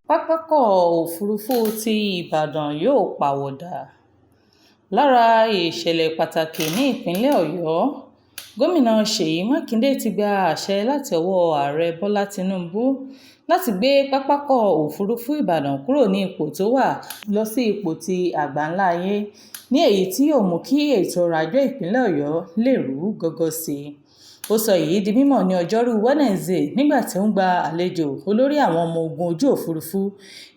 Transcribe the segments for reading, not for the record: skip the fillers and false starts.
Pápákọ̀ òfurufú ti Ìbàdàn yóò pàwọ̀dà lára ìṣẹ̀lẹ̀ pàtàkì ní ìpínlẹ̀ Ọ̀yọ́. Gómìnà Ṣèyí Mákindè ti gba àṣẹ láti ọwọ́ Ààrẹ Bọ́lá Tinubu láti gbé Pápákọ̀ Òfurufú Ìbàdàn kúrò ní ipò tó wà lọ sí ipò ti àgbáńlá ayé, ní èyí tí yóò mú kí ètò ọrọ̀ ajé ìpínlẹ̀ Ọ̀yọ́ lè rú gọ́gọ́ sí i. Ó sọ èyí di mímọ̀ ní Ọjọ́rú Wẹ́nẹ̀sídẹ̀ẹ́ nígbà tí ó ń gba àlejò olórí àwọn ọmọ ogun ojú òfurufú,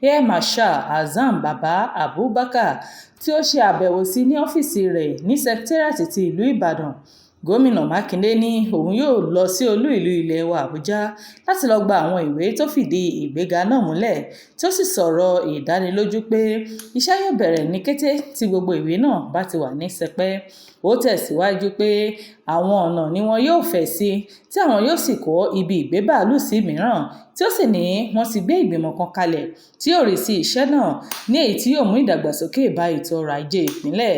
Air Marshal Hasan Baba Abubakar, tí ó ṣe àbẹ̀wò sí ní ọ́fíìsì rẹ̀ ní Secretariat ti ìlú Ìbàdàn. Gómìnà Mákindè ní òun yóò lọ sí olú ìlú ilẹ̀ wa Àbújá láti lọ gba àwọn ìwé tó fìdí ìgbéga náà múlẹ̀, tí ó sì sọ̀rọ̀ ìdánilójú pé iṣẹ́ yóò bẹ̀rẹ̀ ní kété tí gbogbo ìwé náà bá ti wà ní sẹpẹ́. Ó tẹ̀síwájú pé àwọn ọ̀nà ni wọn yóò fẹ̀ sí, tí àwọn yóò sì kọ́ ibi ìgbé bàálù sí mìíràn, tí ó sì ní wọ́n ti gbé ìgbìmọ̀ kan kalẹ̀ tí yóò rí sí iṣẹ́ náà, ní èyí tí yóò mú ìdàgbàsókè bá ètò ọrọ̀ ajé ìpínlẹ̀.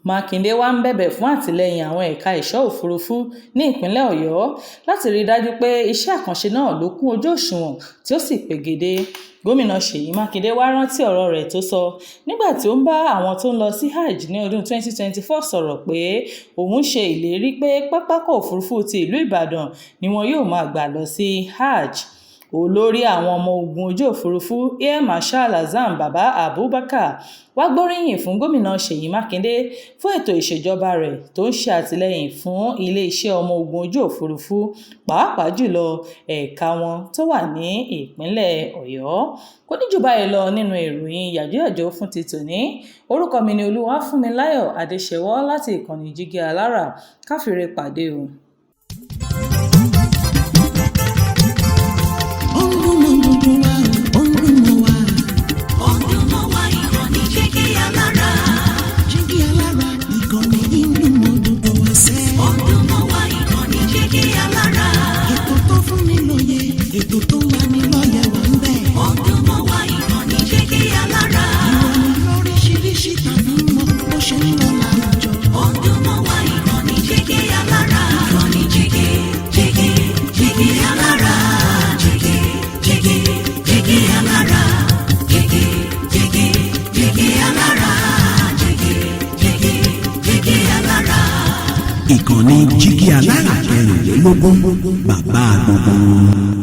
Mákindè wá ń bẹ̀bẹ̀ fún àtìlẹ́yìn àwọn ẹ̀ka ẹ̀ṣọ́ òfurufú ní ìpínlẹ̀ Ọ̀yọ́ láti rí i dájú pé iṣẹ́ àkànṣe náà ló kún ojú òṣùwọ̀n tí ó sì pegedé. Gómìnà Ṣèyí Mákindè wá rántí ọ̀rọ̀ rẹ̀ tó sọ nígbà tí ó ń bá àwọn tó ń lọ sí Hajj ní ọdún 2024 sọ̀rọ̀ pé òun ṣe ìlérí pé Pápákọ̀ Òfurufú ti ìlú Ìbàdàn ni wọn yóò máa gbà lọ sí Hajj. Olórí àwọn ọmọ ogun ojú òfurufú, Air Marshal Hasan Baba Abubakar, wá gbóríyìn fún Gómìnà Ṣèyí Mákindè fún ètò ìṣèjọba rẹ̀ tó ń ṣe àtìlẹ́yìn fún iléeṣẹ́ ọmọ ogun ojú òfurufú, pàápàá jùlọ ẹ̀ka wọn tó wà ní ìpínlẹ̀ Ọ̀yọ́. Kò ní jù báyìí lọ nínú ìròyìn yàjóyàjó fún ti tòní. Orúkọ mi ni Olúwafúnmiláyọ̀ Adéṣẹwọ́ láti ìkànnì Jígí Alára. Ká fire pàdé o. Ó ń dún mọ́ gbogbo wa, ó ń dún mọ́ wa. Ó ń dún mọ́ wa, ìkànnì Jígí Alára. Jígí Alára, ìkànnì yìí ń dún mọ́ gbogbo wa sẹ́. Ó ń dún mọ́ wa, ìkànnì Jígí Alára. Ètò tó fún ni lóye, ètò tó ń lani lọ́yẹ̀ wà ń bẹ̀. Ó ń dún mọ́ wa, ìkànnì Jígí Alára. Ìròyìn lóríṣiríṣi tàbí mọ́ bó ṣe ń lọ láwùjọ. Ó ń dún mọ́ wa, ìkànnì Jígí Alára. Ìkànnì Jígí, Jígí, Jígí Alára. Jígí, Jígí, Jígí Alára. Jígí, Jígí, Jígí Alára. Jígí, Jígí, Jígí Alára. Ìkànnì Jígí Alára 24, bàbá gbogbo wọn.